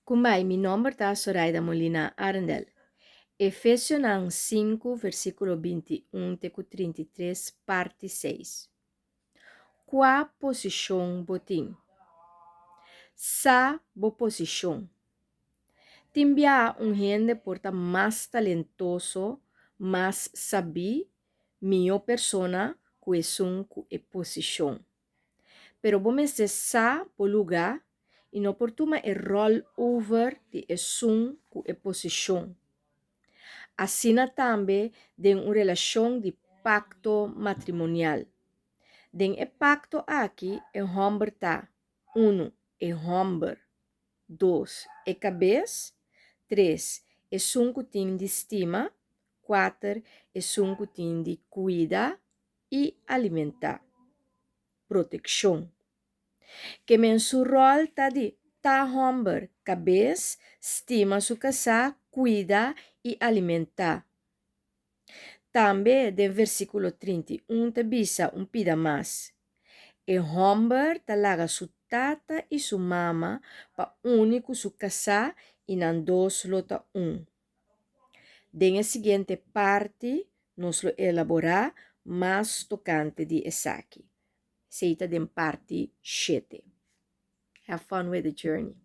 Kumbai, mi nomber ta Soraida Molina Arendel. Efesionan 5, versíkulo 21 te ku 33, parti 6. Kua posishon bo tin? Sa bo posishon. Tin biaha un hende por ta mas talentoso, mas sabí, mihó persona ku esun ku e posishon. Pero bo mester sa bo lugá i no por tuma e ròl over di esun ku e posishon. Asina tambe den un relashon di pakto matrimonial. Den e pakto aki e hòmber ta, unu, e hòmber, dos, e kabes, tres, esun ku tin di stima, kuater, esun ku tin di kuida i alimentá. Protekshon. Ke men su ròl ta di ta hòmber, kabes, stima su kasá, kuida i alimentá. Tambe den versíkulo 31 ta bisa un pida mas, E hòmber ta laga su tata i su mama pa uni ku su kasá i nan dos lo ta un. Den e siguiente parti nos lo elaborá mas tokante di esaki. Esei ta den parti shete. Have fun with the journey.